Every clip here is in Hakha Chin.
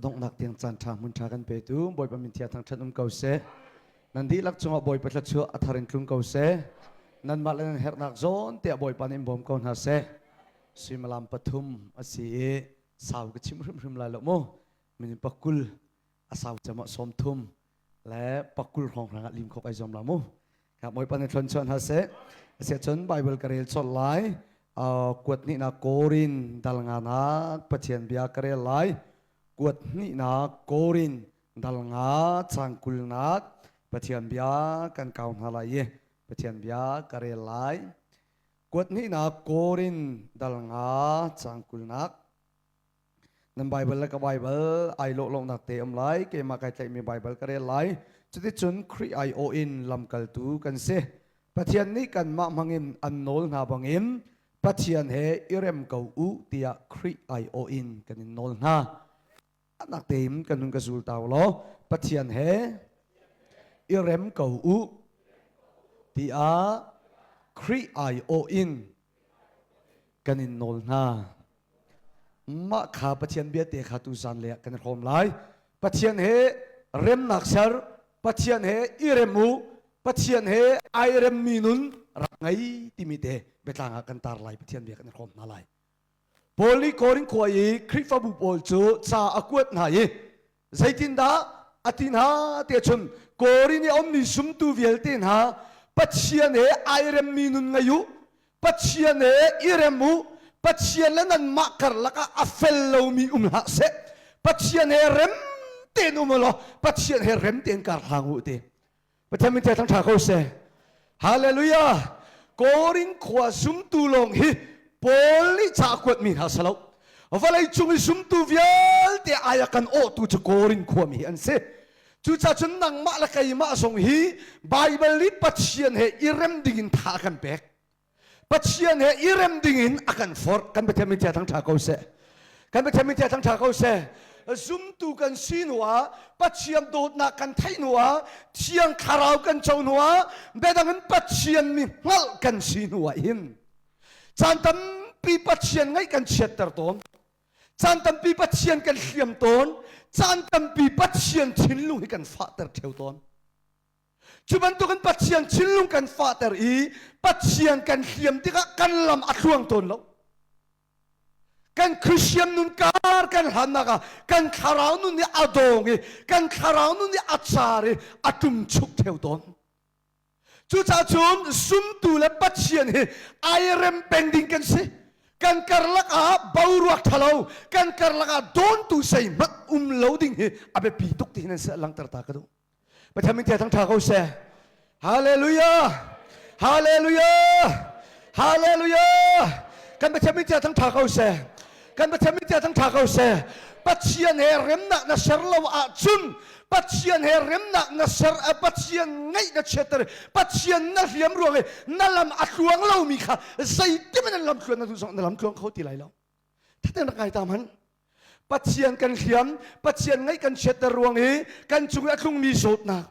Donghnak tiang caan ṭha hmun ṭha kan petu Bawipa min thiang thangṭhat um ko seh. Nan dihlak cungah Bawipa thluachuah a thar in tlung ko seh. Nanmah le nan herhnak zawn tiah Bawipa nih in bawm ko hna seh. Suimilam pathum a si i sau ka chim hrimhrim lai lo mu. Minute pakul a sau cem ah 30 le pakul hrawng hrang ah lim khawk ai zuam la mu. Ka Bawipa nih thlon chuah hna seh. Asiahcun Bible ka rel colh lai. Kuat hnihnak Korin dal nganak Pathian bia ka rel lai. Kuat hnihnak Korin dal nga cang kulnak Pathian bia kan kau hna lai i Pathian bia ka rel lai. Kuat hnihnak Korin dal nga cang kulnak. Nan Bible le ka Bible ai lawh lonak te um lai. Keimah kai tlaihmi Bible ka rel lai. Cuticun Khrih aiawh in lamkaltu kan si. Pathian nih kanmah hmangin an nawl hna bangin Pathian he i rem ko u tiah Khrih aiawh in kan in nawl hna. Nak tein kan hun ka zul ta law Pathian he i rem ko u tiah Khrih aiawh in kan in nawl hna. Mah kha Pathian bia te kha tuzan le ah kan i hrawm lai. Pathian he remnak ser, Pathian he i rem u, Pathian he ai remmi nun rak ngei timi te biatlang ah kan tar lai. Pathian bia kan i hrawm hna lai. Paul nih Korin khua i Khrihfabu pawl cu ca a kuat hna i zeitindah a ti hna ti cun Korin i a ummi zumtu vialte hna Pathian he ai remmi nun ngei u Pathian he i rem u Pathian le nanmah karlak ah a fel lomi um hlah seh Pathian he rem tein um law Pathian he rem tein kar hlang u ti Pathian min thang ṭha ko seh. Hallelujah. Korin khua zumtu lawng hi Paul nih ca a kuatmi hna si lo. Vawlei cung i zumtu vialte ai a kan awhtu cu Korin khuami hi an si. Cucaah cun nangmah le keimah zong hi Baibal nih Pathian he i rem dingin tha a kan pek. Pathian he i rem dingin a kan forh. Kan Pathian min thang ṭha ko seh. Kan Pathian min thang ṭha ko seh. Zumtu kan si hnu ah Pathian dawtnak kan theih hnu ah Thiang Thlarau kan co hnu ah biadang in Pathian mi hngalh kan si hnu ah hin caan tampi Pathian ngaih kan chiatter tawn. Caan tampi Pathian kan hliam tawn. Caan tampi Pathian thinlung hi kan fahter ṭheo tawn. Cu bantukin Pathian thinlung kan fahter i Pathian kan hliam tikah kan lam a thluang tawn lo. Kan Christian nun kar kan hlannak ah kan thlarau nun nih a dawng i kan thlarau nun nih a car i a ṭumchuk theo tawn. Cucaah cun zumtu le Pathian hi ai rem peng ding kan si. Kan karlak ah boruak ṭhalo, kan karlak ah dawntu zeihmanh um lo ding hi a biapi tuk ti hin an langter ta ka duh. Pathian min thang ṭha ko seh. Hallelujah! Hallelujah! Hallelujah! Kan Pathian min thang ṭha ko seh. Kan Pathian min thang ṭha ko seh. Pathian he remnak na ser lo ahcun Pathian he remnak na ser Pathian ngaih na chiatter Pathian na hliam ruang i na lam a tluang lomi kha zeitin nan lam tluan na duh zong na lam tluang kho ti lai lo. Thaten rak ngai ta hmanh. Pathian kan hliam, Pathian ngaih kan chiatter ruang i kan cung i a tlungmi zawtnak.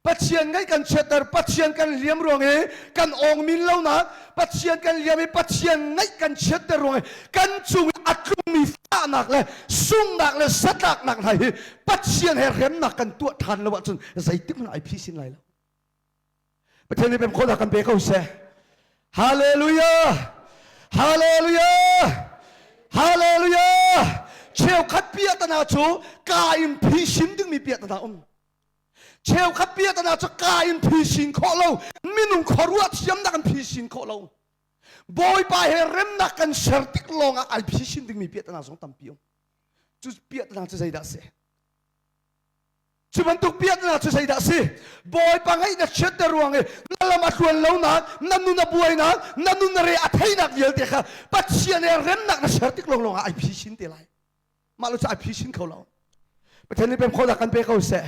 Pathian ngaih kan chiatter, Pathian kan hliam ruang i kan awngmin lonak, Pathian kan hliam i Pathian ngaih kan chiatter ruang i kan cung i a tlungmi fahnak le sunghnak le satlaknak hna hi Pathian he remnak kan tuah ṭhan lo ahcun zeitik hmanh ai phisin lai lo. Pathian nih pem khawhnak kan pe ko seh. Hallelujah! Hallelujah! Hallelujah! Cheukhat piahtana cu ka in phisin dingmi piahtana um. Cheukhat piahtana cu ka in phisin khawh lo, minung khuaruah thiamnak in phisin khawh lo. Bawipa he remnak kan ser tik lawngah ai phisin dingmi piahtana zong tampi um. Cu piahtana cu zeidah a si? Cu bantuk biaknak cu zeidah a si? Bawipa ngaih na chiatter ruang i na lam a tluan lonak, na nun a buainak, na nun a re a theinak vialte kha Pathian he remnak na ser tik lawnglawng ah ai phisin te lai. Mah lo cu ai phisin kho lo. Pathian nih pem khawhnak kan pe ko seh.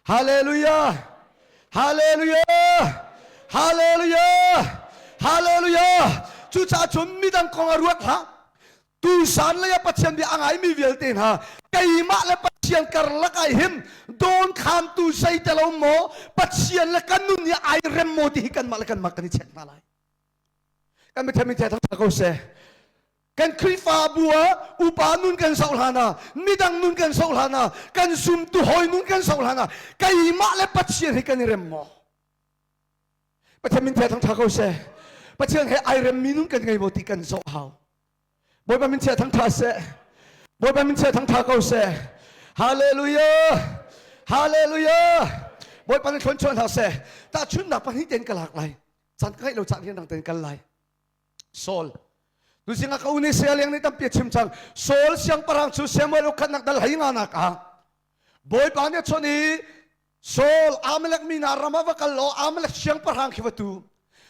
Hallelujah! Hallelujah! Hallelujah! Hallelujah! Cucaah cun midang kong a ruat hlah. Tuisan lei ah Pathian bia a ngaimi vialte hna keimah le Pathian karlak ah hin dawnkhantu zei te lo maw Pathian le kan nun hi ai rem maw ti hi kanmah le kanmah kan i check hna lai. Kan Pathian min thang ko seh. Kan Khrihfabu ah upa nun kan soh hlan ah, midang nun kan soh hlan ah, kan zumtu hawi nun kan soh hlan ah, keimah le Pathian hi kan i rem maw? Pathian min thia thangtha ko seh. Pathian he ai remmi nun kan ngei maw ti kan zoh hau. Bawipa min chia thangtha seh. Bawipa min chia thangtha ko seh. Hallelujah. Hallelujah. Bawipa nih thlon chuan hna seh. Tahchunhnak pahnih ten ka lak lai. Caan ka ngeih lo caan rian dang ten kal lai. Saul Tuzing ah ka uni sia leng nih tampi a chim cang. Saul siangpahrang cu Samuel ukhatnak dal hei nga nak ah Bawipa nih a chawnh i Saul Amalek mi hna ram ah va kal law Amalek siangpahrang khi va tu.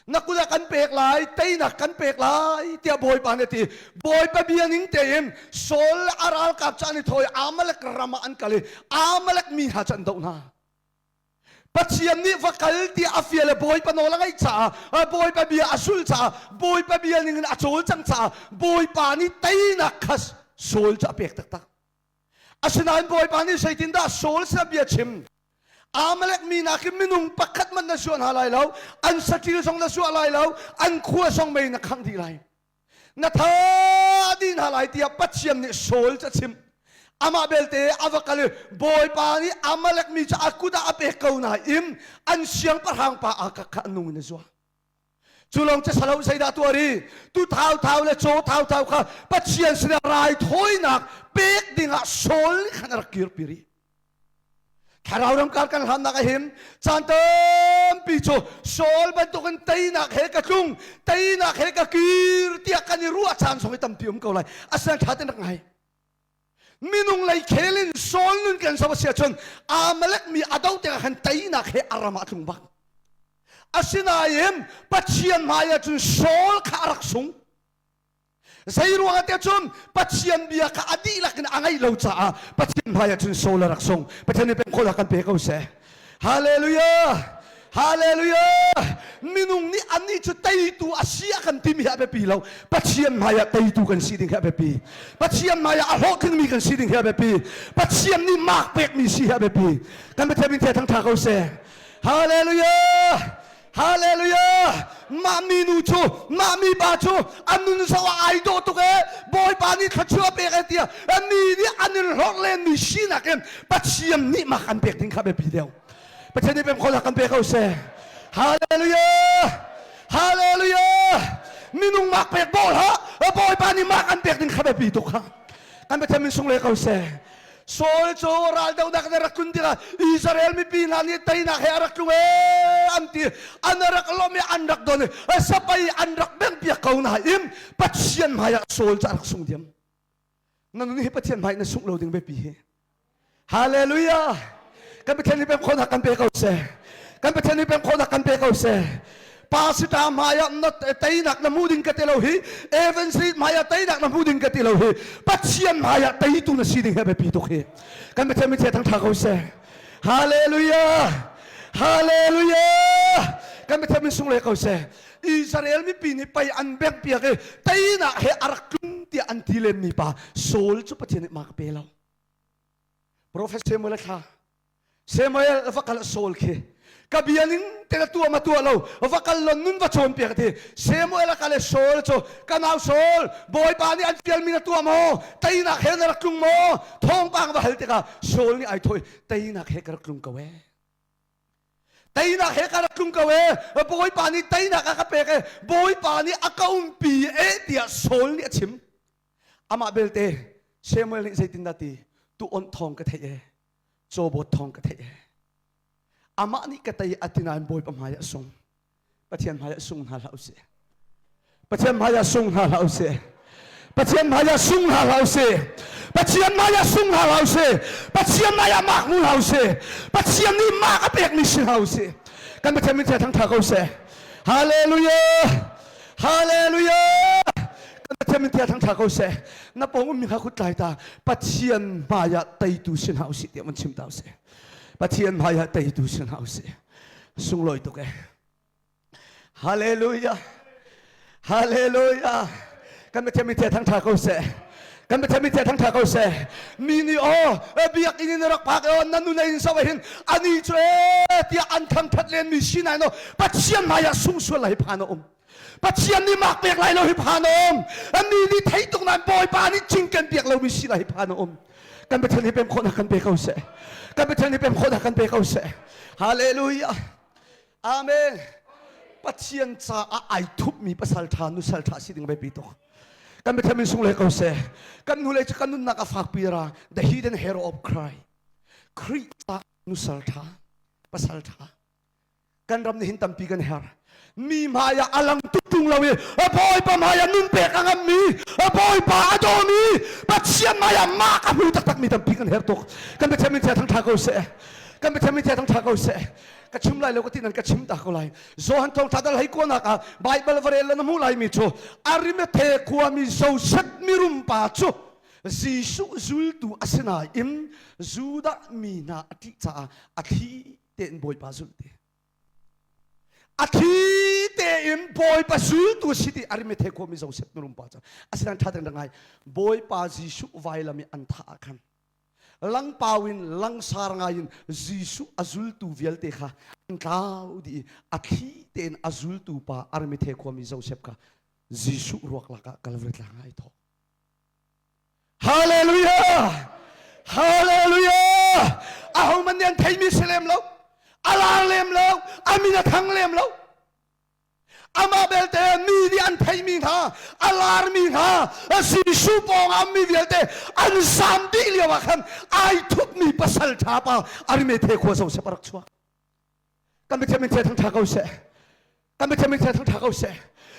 Na kut ah kan pek lai, teinak kan pek lai tiah Bawipa nih a ti. Bawipa bia ning tein Saul le a ralkap cu an i thaw i Amalek ram ah an kal i Amalek mi hna cu an doh hna. Pathian nih va kal tiah a fial i Bawipa nawl a ngaih caah Bawipa bia a sul caah Bawipa bia ning in a cawl cang caah Bawipa nih teinak kha Saul cu a pek taktak. Asinain Bawipa nih zeitindah Saul sinah bia chim? Amalek mi nakin minung pakhat man na suah hna lai lo, an saṭil zong na suah lai lo, an khua zong mei na khangh dih lai. Na tha dih hna lai tiah Pathian nih Saul cu a chimh. Amah belte a va kal i Bawipa nih Amalek mi cu a kut ah a pek ko nain an siangpahrang pa Agag kha a nung in a zuah. Cu lawng cu salo zeidah tuah ri? Tu thauthau le caw thauthau kha Pathian sinah raithawinak pek dingah Saul nih khan a rak kirpi rih. Thlarau ramkar kan hlannak a him. Caan tampi cu Saul bantukin teinak he ka tlung, teinak he ka kir tiah kan i ruah caan zong hi tampi um ko lai. Asinain ṭha tein rak ngai. Minung lei khel in Saul nun kan zoh a si ahcun Amalek mi a do tikah khan teinak he a ram ah a tlung bak. Asinain Pathian hmai ah cun Saul kha a rak sung. Zei ruangah tiah cun Pathian bia kha a dihlak in a ngaih lo caah Pathian hmaiah cun Saul a rak sung. Pathian nih pengkhawlnak kan pe ko seh. Hallelujah! Hallelujah! Minung nih annih cu teitu a si a kan timi hi a biapi lo. Pathian hmaiah teitu kan si ding hi a biapi. Pathian hmaiah a hlawhtlingmi kan si ding hi a biapi. Pathian nih mark pekmi si hi a biapi. Kan Pathian min thangtha ko seh. Hallelujah! Hallelujah! Mah minu cu, mah mipa cu an nun zoh ah ai dawh tuk ee, Bawipa nih thluachuah pek ee tiah mi nih an in hlorh lenmi sinak in Pathian nih mak an pek ding kha biapi deuh. Pathian nih pemkhawlnak kan pe ko seh. Hallelujah! Hallelujah! Minung mak pek bawh hlah, Bawipa nih mak an pek ding kha biapi tuk kha. Kan Pathian min sung le ko seh. Saul cu raldohnak in a rak tlun tikah Israel mipi hna nih teinak he a rak tlung ee an ti an rak lawmh i an rak don i sapai an rak bengpiak ko nain Pathian hmaiah Saul cu a rak sung diam. Na nun hi Pathian hmai na sungh lo ding biapi hi. Hallelujah! Kan Pathian nih pemkhawhnak kan pe ko seh. Kan Pathian nih pemkhawhnak kan pe ko seh. Pastor hmaiah na teinak na hmu ding ka ti lo hi Evangelist hmaiah teinak na hmu ding ka ti lo hi Pathian hmaiah teitu na si ding hi a biapi tuk hi kan Pathian min thangtha ko seh Hallelujah Hallelujah kan Pathian min sung le ko seh Israel mipi nih pei an bengh piak i teinak he a rak tlung tiah an ti len mi pa Saul cu Pathian nih ma ka pe lo Prophet Samuel a thla Samuel va kal Saul khi ka bia ning te na tuah ma tuah lo va kal lon nun va chawn piak ti Samuel a kal e Saul cu ka nau Saul Bawipa nih an fialmi na tuah maw teinak he na rak tlung maw thawngpang va hal tikah Saul nih ai thoi teinak he ka rak tlung ko e teinak he ka rak tlung ko e Bawipa nih teinak a ka pek e Bawipa nih a ka umpi e tiah Saul nih a chim amah belte Samuel nih zeitindah ti tu on thawng ka theih e cawbawt thawng ka theih e amah nih ka tei a ti nain Bawipa hmai ah sung Pathian hmai ah sung hna hlah usih Pathian hmai ah sung hna hlah usih Pathian hmai ah sung hna hlah usih Pathian hmai ah sung hna hlah usih Pathian hmai ah mak mu hlah usih Pathian nih mak a pekmi si hlah usih kan Pathian min thangtha ko seh Hallelujah Hallelujah! Kan Pathian min thia thangtha ko seh. Na pawng ummi kha kut tlai ta. Pathian hmai ah teitu si hna usih tiah van chim ta usih. Pathian hmai ah teitu si hna usih. Sunglawi tuk eh. Hallelujah! Hallelujah! Kan Pathian min thia thangtha ko seh. Kan Pathian min thia thangtha ko seh. Mi nih aw biakinn in rak phak aw nan nun in so hin ani cu e tiah an thangthat len mi si nai no Pathian hmai ah sung sual lai phan a um. Pathian nih mak pek lai lo hi phan a um. Mi nih thei tuk nain Bawipa nih cingken piak lomi si lai hi phan a um. Kan Pathian hi pem khawhnak kan pe ko seh. Kan Pathian hi pem khawhnak kan pe ko seh. Hallelujah. Amen. Pathian caah ai thupmi pasal ṭha nusal ṭha si ding biapi tuk. Kan Pathian min sung le ko seh. Kan hnulei cu kan nunnak a fakpi ra. The hidden hero of Christ. Khrih caah nusal ṭha, pasal ṭha. Kan ram nih hin tampi kan her. Mi hmai ah a lang tuk tung lo i a Bawipa hmai ah nun pek a ngammi, a Bawipa a dawmi, Pathian hmai ah mah ka hmu taktakmi tampi kan her tuk. Kan Pathian min thang ṭha ko seh. Kan Pathian min thang ṭha ko seh. Ka chim lai lo ka ti nan ka chim ta ko lai. Johan thawngṭha dal hei kuanak ah Bible va rel la na hmuh laimi cu Arimathea khuami Joseph mirum pa cu Jesuh zultu a si nain Judah mi hna a ṭih caah a thli tein Bawipa zulh ti. A thli tein Bawipa zultu si ti Arimathea khuami Joseph mirum pa cu asinain ṭha tein rak ngai. Bawipa Jesuh vailam i an thah ah khan langpau in langsar ngai in Jesuh a zultu vialte kha an tlau dih i a thli tein a zultu pa Arimathea khuami Joseph kha Jesuh ruak lakah Calvary tlang ah ai thawh. Hallelujah! Hallelujah! Ahohmanh nih an theimi si lem lo, a lar lem lo, a min a thang lem lo. Amah belte mi nih an theimi hna, a larmi hna, Jesuh pawng ah mi vialte an zam dih lio ah khan ai thupmi pasal ṭha pa Arimathea khua Joseph a rak chuak. Kan Pathian min thang ṭha ko seh. Kan Pathian min thang ṭha ko seh.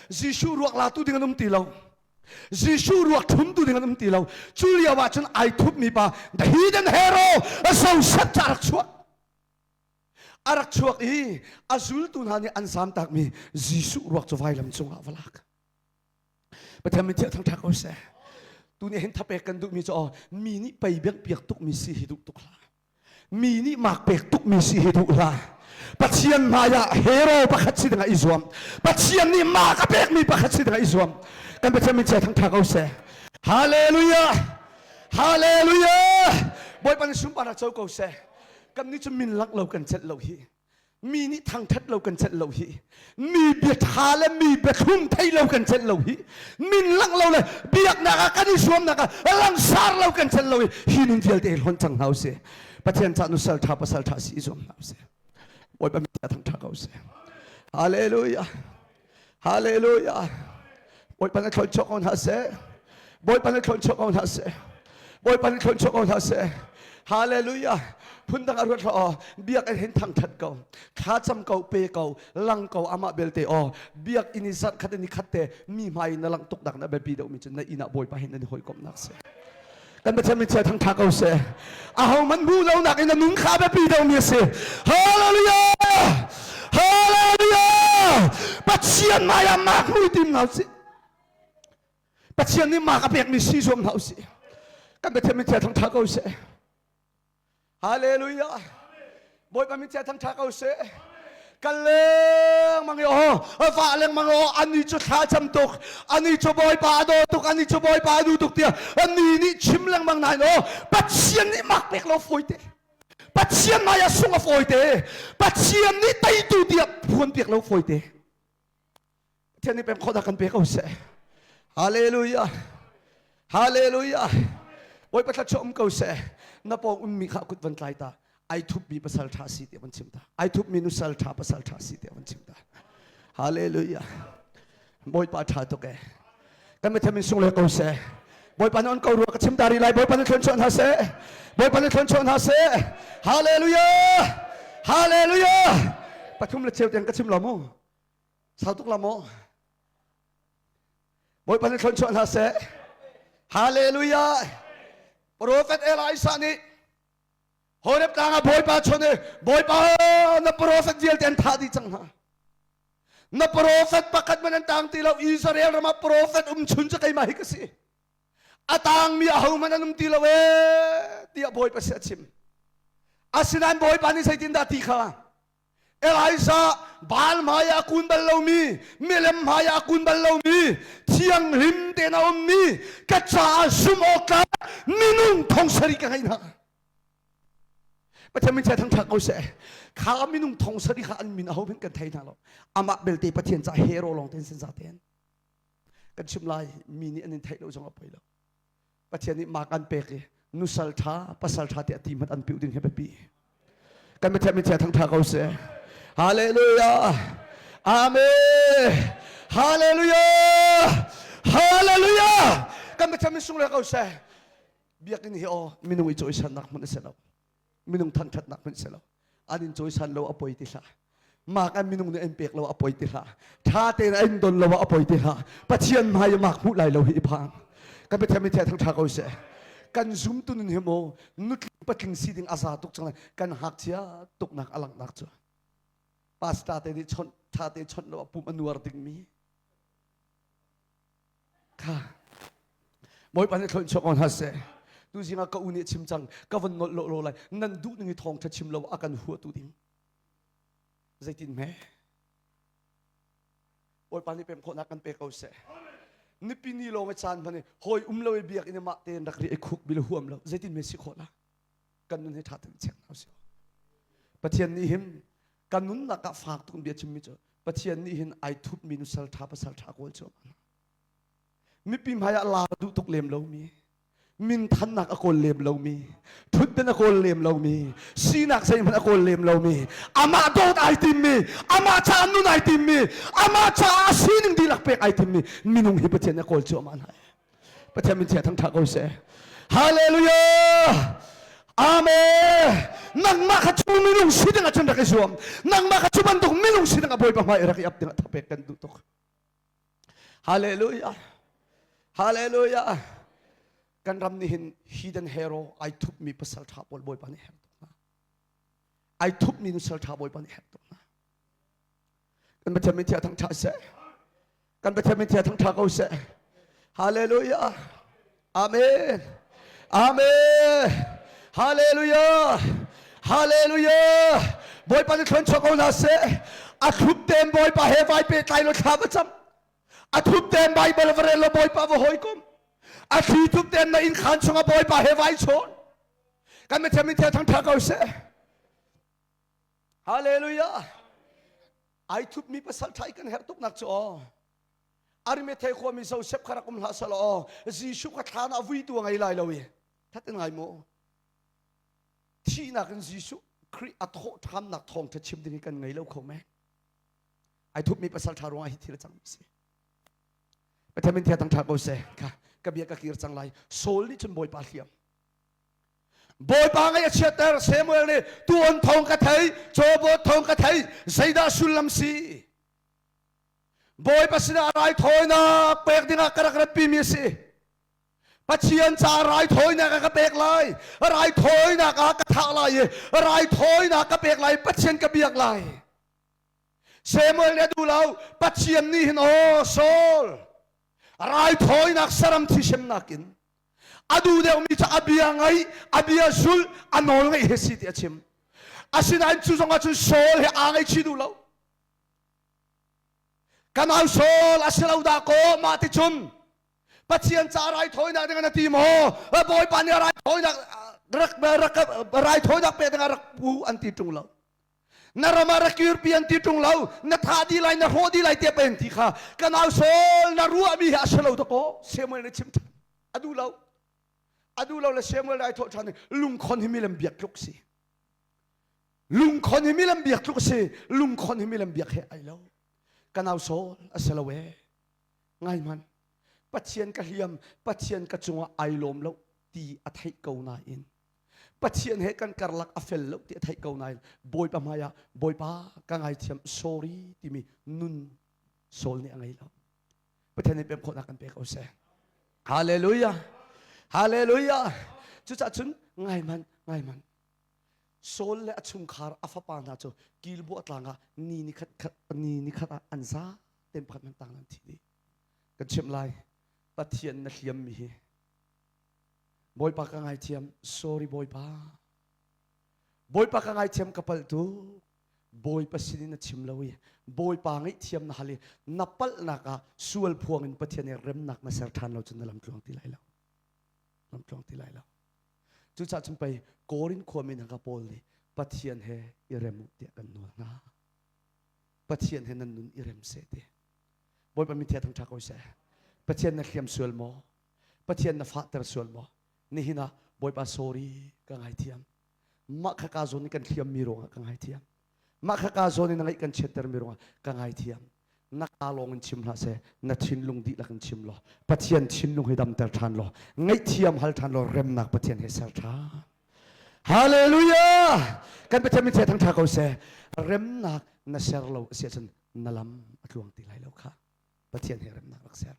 Jesuh ruak latu ding an um ti lo. Jesuh ruak ṭhumtu ding an um ti lo. Cu lio ah cun ai thupmi pa the hidden hero Joseph ca rak chuak. A rak chuak i a zultu hna nih an zamtakmi Jesuh ruak cu vailam cungah va lak. Pathian min thiah thangṭhat ko seh. Tu nih hin thapek kan duhmi cu aw mi nih pei biak piak tukmi si hi duh tuk hlah. Mi nih mak pek tukmi si hi duh hlah. Pathian hmaiah hero pakhat si dingah i zuam. Pathian nih mak a pekmi pakhat si dingah i zuam. Kan Pathian min chia thangṭha ko seh. Hallelujah! Hallelujah! Bawipa nih sunparnak co ko seh. Kan nih cu min langh lo kan celh lo hi. Mi nih thangṭhat lo kan celh lo hi. Mi bia ṭha le mi bia thlum thei lo kan celh lo hi. Min langh lo le biaknak ah kan i zuamnak ah langsar lo kan celh lo hi. Hi nun vialte hi hlonh cang hna usih. Pathian cah nusal ṭha pasal ṭha si i zuam hna usih. Bawipa min thangṭha ko seh. Hallelujah. Hallelujah. Bawipa na thlon chuak ko hna seh. Bawipa na thlon chuak ko hna seh. Bawipa na thlon chuak ko hna seh. Hallelujah. Phundang a ruat hlah aw. Biak in hin thangthat ko. Thlacam ko, pe ko, lang ko amah belte aw. Biak in i zarh khat in i khat te mi hmai na lang tuk dak na biapi deuh mi cu na inn ah Bawipa hin nan i hawikomhnak si. Kan Pathian min chia thangtha ko seh. Aho man hmuh lo nak in a nung kha biapi deuhmi a si. Hallelujah! Hallelujah! Pathian hmai ah mak mui tim hna usih. Pathian nih mak a pekmi si zuam hna usih. Kan Pathian min chia thangtha ko seh. Hallelujah. Bawipa min chia thangtha ko seh. Kal lengmang i aw va lengmang aw ani cu thla cam tuk ani cu Bawipa a daw tuk ani cu Bawipa a duh tuk tiah ani nih chim lengmang nain aw Pathian nih mak pek lo fawi te Pathian hmai ah sung a fawi te Pathian nih teitu tiah phuan piak lo fawi te Pathian nih pem khawh kan pe ko seh. Hallelujah. Hallelujah. Bawipa thluachuah um ko seh. Na pawng ummi kha kut van tlai ta. Ai thupmi pasal ṭha si tiah van chim ta. Ai thupmi nusal ṭha pasal ṭha si tiah van chim ta. Hallelujah. Bawipa ṭha tuk e. Kan mithiam in sung le ko seh. Bawipa nih on ko rua ka chim ta rih lai. Bawipa nih thluachuah hna seh. Bawipa nih thluachuah hna seh. Hallelujah. Hallelujah. Pathum le cheu tiang ka chim lo mu. Sau tuk la maw? Bawipa nih thluachuah hna seh. Hallelujah. Prophet Elisha nih Horeb tlang ah Bawipa chon i Bawipa na prophet vialte an thah dih cang hna. Na prophet pakhat man an tang ti lo Israel ram ah prophet um chun cu keimah hi ka si. A tangmi ahohmanh an um ti lo ee tiah Bawipa si a chim. Asinain Bawipa nih zeitindah ti kha Elijah Baal hmai ah a kun bal lomi, milem hmai ah a kun bal lomi, thianghlim tein a ummi, ka caah zumh awk tlak minung thong sarih ka ngeih hna. Pathian min chia thangṭhat ko seh. Kha minung thong sari kha an min aho hmanh kan thei hna lo. Amah belte Pathian ca hero lawng ten sin za ten. Kan chim lai mi nih an in theih lo zong a poi lo. Pathian nih mak an pek i nusal ṭha pasal ṭha tiah ti hmanh an piuh ding hi biapi. Kan Pathian min chia thangṭha ko seh. Hallelujah. Amen. Hallelujah. Hallelujah. Kan Pathian min sunglawi ko seh. Biakinn hi aw minung i cawisannak hmun a si lo. Minung thangṭhatnak hmun a si lo. An in cawisan lo a poi ti hlah. Mak an minung nih an pek lo a poi ti hlah. Ṭha tein an don lo a poi ti hlah. Pathian hmai i mak hmuh lai lo hi i phang. Kan Pathian min thang ṭha ko seh. Kan zumtu nun hi maw nutling patling si ding a za tuk cang lai. Kan ngakchia tuknak a langhnak cu. Pastor te nih chawnh ṭha te chawnh lo a pum a nuar dingmi. Kha Bawipa nih thlawin chuak ko hna seh. Tu zing ah ka u nih a chim cang ka von nolh lo lo lai nan duh ning i thawngṭha chim lo a kan huatu ding zeitin hme Bawipa nih pem khawhnak kan pe ko seh. Nipi ni lawng i caan hman i hawi um lo i biakinn i mah tein rak ri i khuk bil huam lo zeitin hme si khawh la kan nun hi ṭha tein check hna usih. Pathian nih hin kan nunnak ah fak tuk in bia chimmi cu Pathian nih hin ai thupmi nusal ṭha pasal ṭha kawl cu mipi hmai ah laar duh tuk lem lomi minthannak a kawl lem lomi ṭhutdan a kawl lem lomi sinak zeihmanh a kawl lem lomi amah dawt ai timmi amah caah nun ai timmi amah caah sining dihlak pek ai timmi minung hi Pathian a kawl cuahmah hna Pathian min chia thangṭha ko seh. Hallelujah! Amen! Nangmah kha cu minung si ding ah cun rak i zuam. Nangmah kha cu bantuk minung si ding ah Bawipa hmai rak i ap ding ah thapek kan duh tuk. Hallelujah! Hallelujah! Kan ram nih hin hidden hero ai thupmi pasal ṭha pawl Bawipa nih herh tuk hna. Ai thupmi nusal ṭha Bawipa nih herh tuk hna. Kan Pathian min thiah thangṭha seh. Kan Pathian min thiah thangṭha ko seh. Hallelujah. Amen. Amen. Hallelujah. Hallelujah. Bawipa nih thluan chuak ko hna seh. A thlup tein Bawipa he vai pehtlai law thla va cam. A thup tein Bible va rel law Bawipa va hawikom. A thli thup tein na inn khaan chungah Bawipa he vai chawn. Kan Pathian min thiah thangṭha ko seh. Hallelujah. Ai thupmi pasal ṭha i kan herh tuknak cu aw. Arimathea khuami Joseph kha rak um hlah seh law aw. Jesuh kha thlan ah vuitu a ngei lai lo i. That in ngai mu. Thihnak in Jesuh Khrih a thawh ṭhannak thawngṭha chim ding hi kan ngei lo kho men. Ai thupmi pasal ṭha ruangah hi thil a cangmi si. Pathian min thia tang ṭha ko seh. Kha ka bia ka kir cang lai. Saul nih cun Bawipa hliam. Bawipa ngaih a chiatter Samuel nih tuan thawng ka thei cawbawt thawng ka thei zeidah sullam si Bawipa sinah raithawinak pek dingah ka rak ratpi mi a si Pathian caah raithawinak a ka pek lai raithawinak ah ka thah lai i raithawinak ka pek lai Pathian ka biak lai Samuel nih a duh lo Pathian nih hin aw Saul raithawinak saram thisemnak in a duh deuhmi cu a bia ngaih a bia zulh a nawl ngaih he si ti a chim asinain cu zong ah cun Saul he aa ngaihchih duh lo ka nau Saul a si lo dah kaw mah ti cun Pathian ca raithawinak ding na ti maw Bawipa nih raithawinak rak rak raithawinak pe ding ah rak pu an ti ṭung lo na ram ah rak kirpi an ti ṭung lo na thah dih lai na hrawh dih lai tiah pei an ti kha ka nau Saul na ruahmi hi a si lo dakaw Samuel nih chim ṭhan a duh lo a duh lo le Samuel ai thawh ṭhan lungkhon hi milem biak tluk si lungkhon hi milem biak tluk si lungkhon hi milem biak he ai lo ka nau Saul a si lo e ngai hmanh Pathian ka hliam Pathian ka cungah ai lawm lo ti a theih ko nain Pathian he kan karlak a fel lo ti a theih ko nain Bawipa hmai ah Bawipa ka ngaithiam sorry timi nun Saul nih a ngei lo. Pathian nih pem khawhnak kan pe ko seh. Hallelujah. Hallelujah. Cucaah cun ngai man ngai man. Saul le a chungkhar a fapa hna cu Gilboa tlang ah ni ni khat khat ni ni khat ah an za ten pakhat man tang nan thi dih. Kan chimh lai Pathian na hliam mi hi Bawipa ka ngaithiam, sorry Bawipa. Bawipa ka ngaithiam ka palh tuk. Bawipa sin in na chim lo i Bawipa ngaihthiam na hal i na palhnak ah sual phuang in Pathian i remnak na ser ṭhan lo cun na lam tluang ti lai lo. Lam tluang ti lai lo. Cucaah cun pei Korin khuami hna ka Paul nih Pathian he i rem u tiah kan nawl hna. Pathian he nan nun i rem seh ti. Bawipa min thia thangṭha ko seh. Pathian na hliam sual maw? Pathian na fahter sual maw? Nihin ah Bawipa sorry ka ngaithiam. Mah kha ka zawn i kan hliammi ruangah ka ngaithiam. Mah kha ka zawn i na ngaih kan chiattermi ruangah ka ngaithiam. Na kaa lawng in chim hlah seh, na thinlung dihlak in chim law, Pathian thinlung hi damter ṭhan law, ngaihthiam hal ṭhan law, remnak Pathian he ser ṭhan. Hallelujah! Kan Pathian min thang ṭha ko seh. Remnak na ser lo a si ahcun na lam a tluang ti lai lo kha. Pathian he remnak rak ser.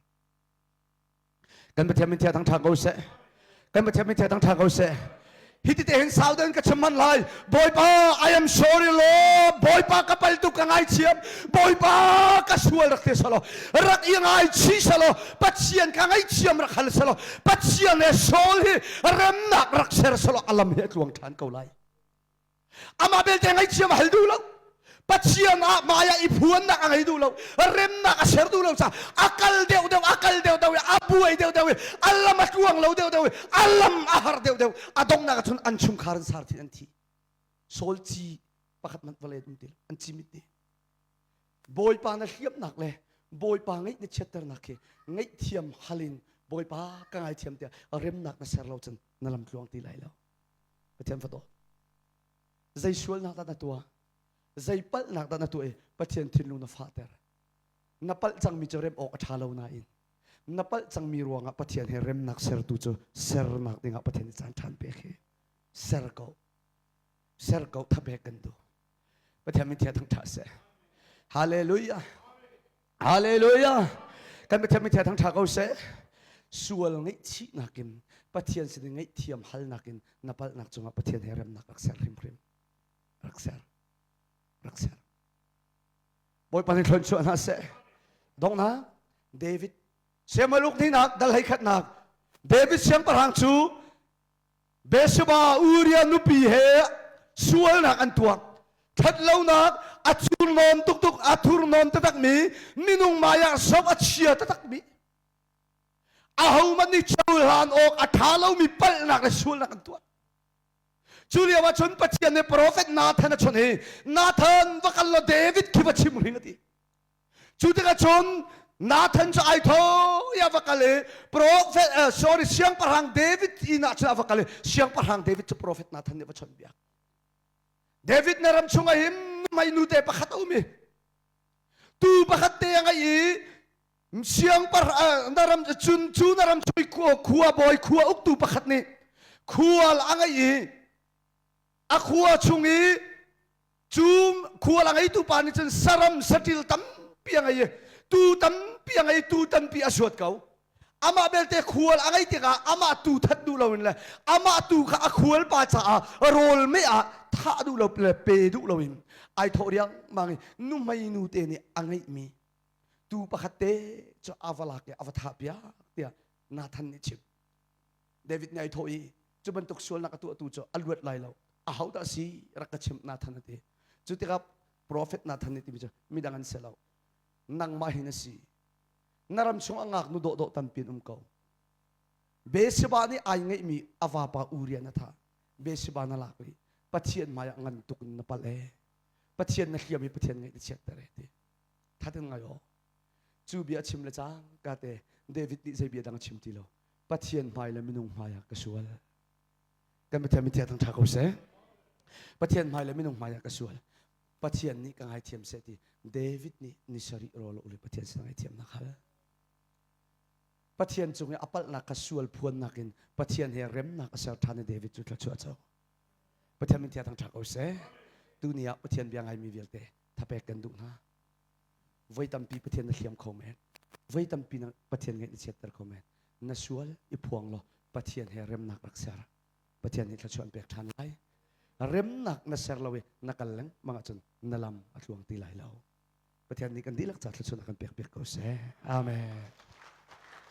Kan Pathian min thang ṭha ko seh. Kan Pathian min thang ṭha ko seh. Hi ti te hin sau den ka chim man lai. Bawipa, I am sorry Lord. Bawipa ka pal tuk ka ngaithiam. Bawipa ka sual rak te salo. Rak i ngaichi salo. Pathian ka ngaithiam rak hal salo. Pathian he soul hi remnak rak ser salo alam hi a tluang ṭhan ko lai. Amah belte ngaithiam a hal duh lo. Pathian ah maya i phuannak a ngei duh lo. Remnak a ser duh lo ca a kal deuh deuh a kal deuh deuh a buai deuh deuh a lam a tluang lo deuh deuh a lam a har deuh deuh a donghnak ah cun an chungkhar an sar thin an thi. Saul ci pakhat man vawlei um ti an ci mit ti. Bawipa na hliamnak le Bawipa ngeih na chiatternak khi ngaihthiam halin Bawipa ka ngaithiam tiah remnak na ser lo cun na lam tluang ti lai lo. Pathian fadaw. Zei sualnak dah na tuah? Zei palhnak dah na tuah i Pathian thinlung na fahter? Na palh cangmi cu rem awk a ṭha lo nain na palh cangmi ruangah Pathian he remnak sertu cu sernak dingah Pathian nih caan ṭhan pek hi ser ko. Ser ko thapek kan duh. Pathian min thia thangṭha seh. Hallelujah. Hallelujah. Kan Pathian min thia thangṭha ko seh. Sual ngaihchihnak in Pathian sin ngaihthiam halnak in na palhnak cungah Pathian he remnak rak ser hrimhrim. Rak ser. Rak ser. Bawipa nih thluachuah hna seh. Donghnak David Siamaluk ninak dal hleikhatnak David siangpahrang cu Bathsheba Uriah nupi he sualnak an tuah. Ṭhatlonak a thurhnawm tuktuk a thurhnawm taktakmi minung maiah zoh a chia taktakmi ahohmanh nih cohlan awk a ṭha lomi palhnak le sualnak an tuah. Cu lio ah cun Pathian nih profet Nathan a chawnh i Nathan va kal law David khi va chim hring a ti. Cu tikah cun Nathan cu ai tho i a va kal i prophet sorry siangpahrang David inn ah cun a va kal i siangpahrang David cu prophet Nathan nih va chawnhbiak. David na ram chungah hin mei nute pakhat a um i tu pakhat te a ngei i siangpahrang na ram cun cu na ram chung khua bawi khua uktu pakhat nih khual a ngei i a khua chung i Cu khual a ngeitu pa nih cun saram saṭil tampi a ngei i tuu tampi a ngei tuu tampi a suat ko. Amah belte khual a ngei tikah amah tuu that duh loin le amah tuu kha a khual pa caah rawl meh ah thah duh lo le pe duh loin ai thawh riangmang i nuhmei nu te nih a ngeihmi tuu pakhat te cu a va lak i a va thah piak tiah Nathan nih chim. David nih ai thawh i cu bantuk sualnak a tuahtu cu a luat lai lo ahodah si rak ka chimh Nathan a ti cu tikah prophet Nathan nih timi cu midang an si lo nangmah hin a si na ram chung a ngaknu dawhdawh tampi an um ko Bathsheba nih ai ngeihmi a vapa Uriah na thah Bathsheba na lak i Pathian hmaiah ngan tuk in na palh e Pathian na hliam i Pathian ngaih na chiatter e ti thatin ngai aw cu bia chim le cang ka te David nih zei bia dang a chim ti lo Pathian hmai le minung hmai ah ka sual. Kan Pathian mithiang thang ṭha ko seh. Pathian hmai le minung hmai ah ka sual. Pathian nih ka ngaithiam seh ti David nih ni sarih rawl uli Pathian sin ngaithiamnak hal. Pathian cung i a palhnak kha sual phuannak in Pathian he remnak a ser ṭhan i David cu thluachuah co. Pathian min thiang thang ṭha ko seh. Tuni ah Pathian bia ngaimi vialte thapek kan duh hna. Voi tampi Pathian na hliam kho men. Voi tampi na Pathian ngaih na chiatter kho men. Na sual i phuang law Pathian he remnak rak ser. Pathian nih thluachuah an pek ṭhan lai. Remnak na ser lo i na kal lengmang ahcun na lam a tluang ti lai lo. Pathian nih kan dihlak ca thluachuahnak kan pek piak ko seh. Amen.